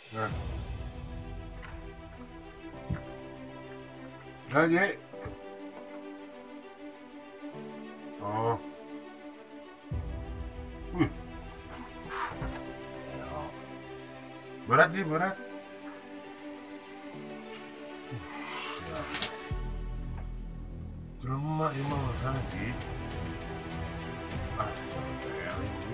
Nah. Nah, Ji. Oh. Wih. Berat, Ji, berat. Ya. Cuma emang urusan, Ji. Ah, sampai ini.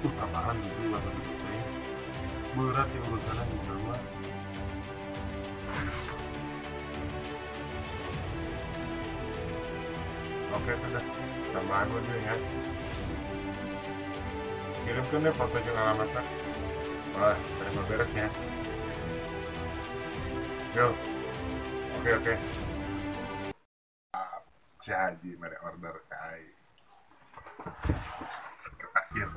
Tambahan itu warna putih. Berat ya urusannya juga mah. Oke, sudah. Tambahan aja ya. Kirimkan deh foto jeung alamatnya. Wah, terima beresnya. Yo. Oke, oke. Si Haji mere order ka aing. Terakhir.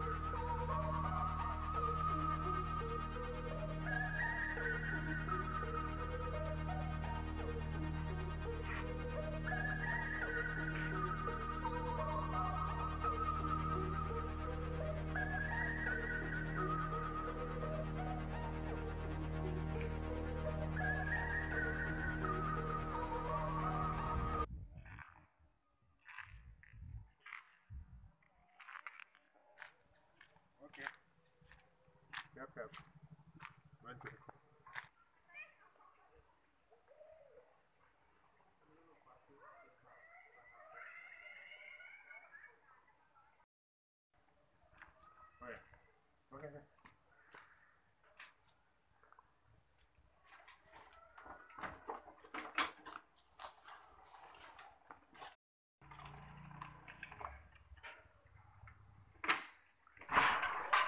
Oke. Siap, siap. Bantu. Oh ya. Oke, oke.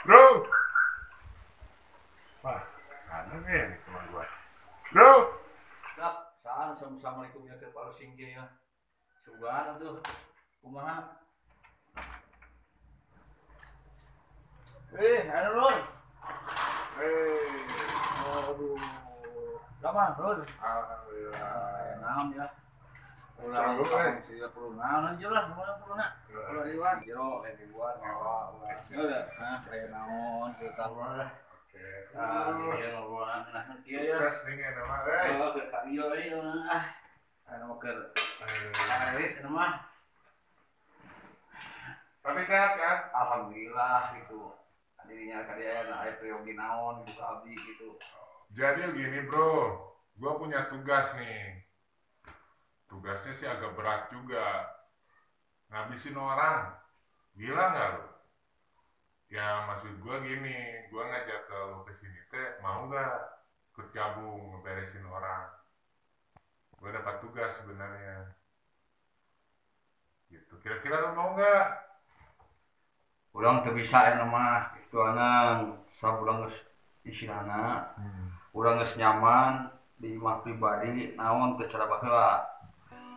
Bro. Wah, ada nih teman gua. Bro. Siap. Assalamualaikum ya ke Pak Singge ya. Sugan atuh. Kumaha? Anu Rul. Aduh. Kapan, Rul? Alhamdulillah. Naon ya? Ulah sih perlu naon aja lah, kumaha perluna. Ulah liwat jero ribuan ngewa. Udah, nah kayak naon kita lah. Oke. Ah, ieu ngobrol nah kieu ya. Sukses nih nama euy. Oh, keur ka ieu euy ah. Anu keur arit mah. Tapi sehat kan? Alhamdulillah gitu. Dirinya ka dia aya priyogi naon gitu abdi gitu. Jadi gini, Bro. Gua punya tugas nih. Tugasnya sih agak berat juga. Ngabisin orang. Gila nggak lo? Ya maksud gue gini, gue ngajak ke lo kesini teh mau nggak ikut gabung ngeberesin orang. Gue dapat tugas sebenarnya. Gitu. Kira-kira lo mau nggak? Urang teu bisa ya mah kitu anang sabulan geus istilahna. Urang geus nyaman di imah pribadi naon teu cara baheula.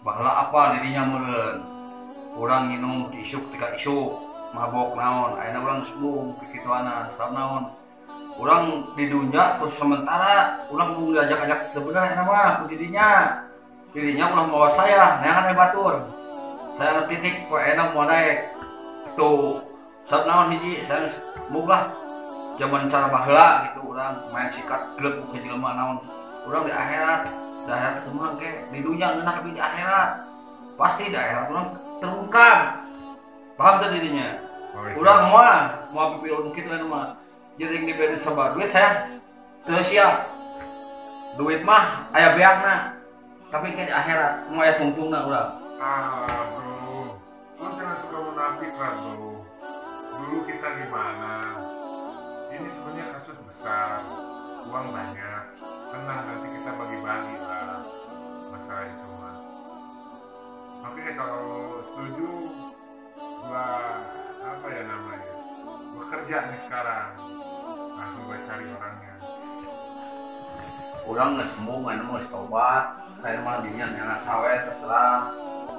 Baheula apa dirinya meureun. Urang nginum ti isuk ti ka isuk mabok naon ayeuna urang geus bung kikituanan sabab naon. Urang di dunya terus sementara urang bung diajak-ajak teu bener ayeuna mah ku dirinya. Dirinya ulah mawa saya neangan aya batur. Saya titik poe ayeuna moal daek. Tuh sabab naon hiji saya geus mung lah zaman cara baheula gitu urang main sikat glek ke jelema naon. Urang di akhirat, di akhirat kumaha ke di dunya ngeunah tapi di akhirat pasti di akhirat urang terungkap. Paham teu dirinya? Oh, iya. Urang moal moal pipilun kitu anu mah. Jadi diberi sabar duit saya teu siap. Duit mah aya beakna. Tapi ke di akhirat moal aya tungtungna urang. Ah, bro. Lu jangan suka munafik lah, bro. Dulu kita gimana? Ini sebenarnya kasus besar, uang banyak. Tenang, nanti kita bagi-bagi lah masalah itu mah. Oke, kalau setuju, gua apa ya namanya? Gua kerja nih sekarang. Langsung gua cari orangnya. Urang geus embung, anu geus tobat. Lain mah dinya nyana sawe terserah.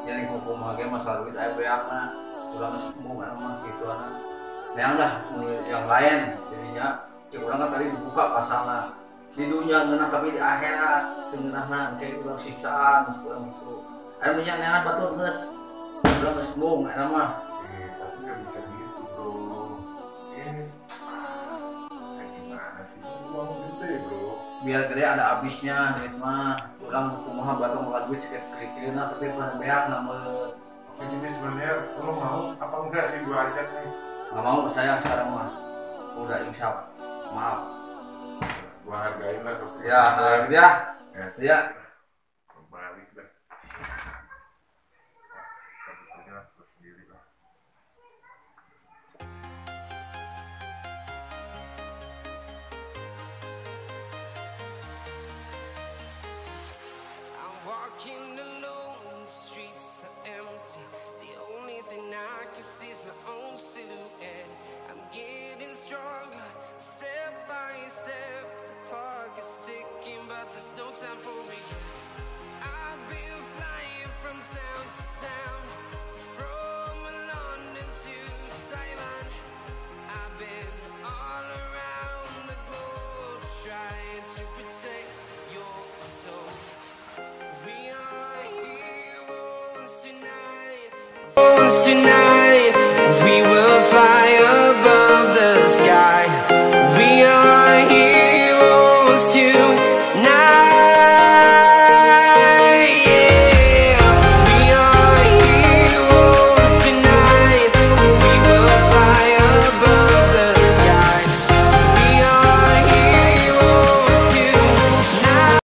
Jadi kumaha ge masalah duit aya beakna. Urang geus embung anu mah kitu anu. Yang dah yang lain jadinya cek urang kan tadi dibuka pasalna. Di dunia ngeunah tapi di akhirat teu ngeunahna engke urang siksaan urang gitu. Aya minyak neangan batur geus. Urang geus embung eta mah. bisa gitu bro. Ini kayak gimana sih? Uang gede bro. Biar gede ada habisnya duit mah. Urang kumaha batur makan duit sekieu-kieu tapi pada beak namun. Oke, jadi sebenarnya lo mau apa enggak sih gua ajak nih? Nggak mau saya sekarang mah. Udah insaf. Maaf. Gua hargain lah keputusan. Ya, gitu ya. Ya. Ya. Balik dah. Cabut aja lah, gua sendiri lah. I'm walking alone, the streets are empty. The only thing I can see is my own silhouette. I'm getting stronger, step by step. The clock is ticking, but there's no time for regrets. I've been flying from town to town, from London to Taiwan. I've been all around the globe trying to protect your soul. We are heroes tonight. Heroes tonight.